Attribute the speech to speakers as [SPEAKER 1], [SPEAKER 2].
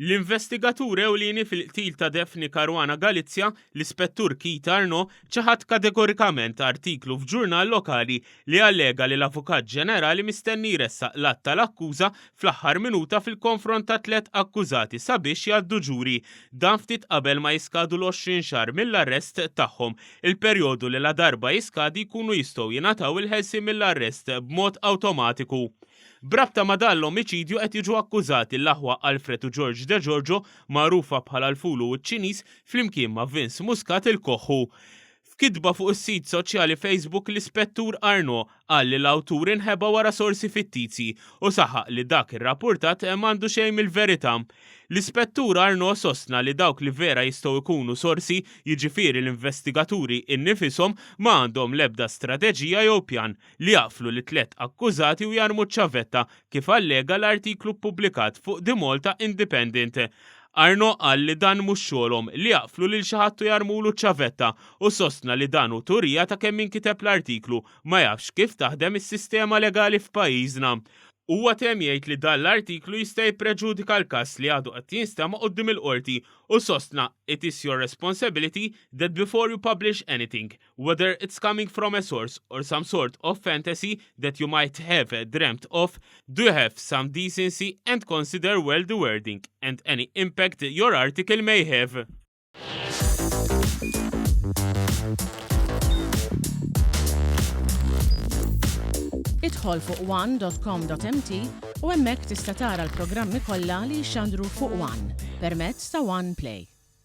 [SPEAKER 1] L-investigatur ewlieni fil-qtil ta' Daphne Caruana Galizia, l-Ispettur Keith Arnaud, ċaħad kategorikament artiklu f'ġurnal lokali li allega li l-Avukat Ġenerali mistenni jressaq l-att tal-akkuża fl-aħħar minuta fil-konfront ta' tlett akkużati sabiex jgħaddu ġuri. Dan ftit qabel ma jiskadu l-20 xahar mill-arrest tagħhom, il-perjodu li ladarba jiskadi jkunu jistgħu jingħataw il-ħelsien mill-arrest b'mod awtomatiku. B'rabta ma' dan l-omiċidju qed jiġu akkużati l-aħwa Alfred u George Degiorgio, magħrufa bħala l-Fulu u ċ-Ċiniż, flimkien ma' Vince Muscat il-Koħħu. F'kitba fuq is-sit soċjali Facebook l-Ispettur Arnaud qal li l-awtur inħeba wara sorsi fittizji u saħaq li dak irrappurtat m'għandu xejn mill-verità. L-Ispettur Arnaud sostna li dawk li vera jistgħu jkunu sorsi, jiġifieri l-investigaturi innifishom, ma għandhom l-ebda strateġija jew pjan. li jaqflu lit-tlett akkużati u jarmu ċ-ċavetta, kif allega l-artiklu ppubblikat fuq The Malta Independent. Arnaud qal li dan mhux xogħolhom li jaqflu lil xi ħadd u jarmulu ċ-ċavetta u sostna li dan hu turija ta' kemm min kiteb l-artiklu ma jafx kif taħdem is-sistema legali f'pajjiżna. Huwa temm jgħid li dan l-artiklu jista' jippreġudika l-każ li għadu qed jinstema' quddiem il-Qorti u sostna it is your responsibility that before you publish anything, Whether it's coming from a source or some sort of fantasy that you might have dreamt of, do have some decency and consider well the wording and any impact your article may have.
[SPEAKER 2] Idħol fuq one.com.mt u hemmhekk tista' tara l-programmi kollha li jixxandru fuq One permezz ta' One Play.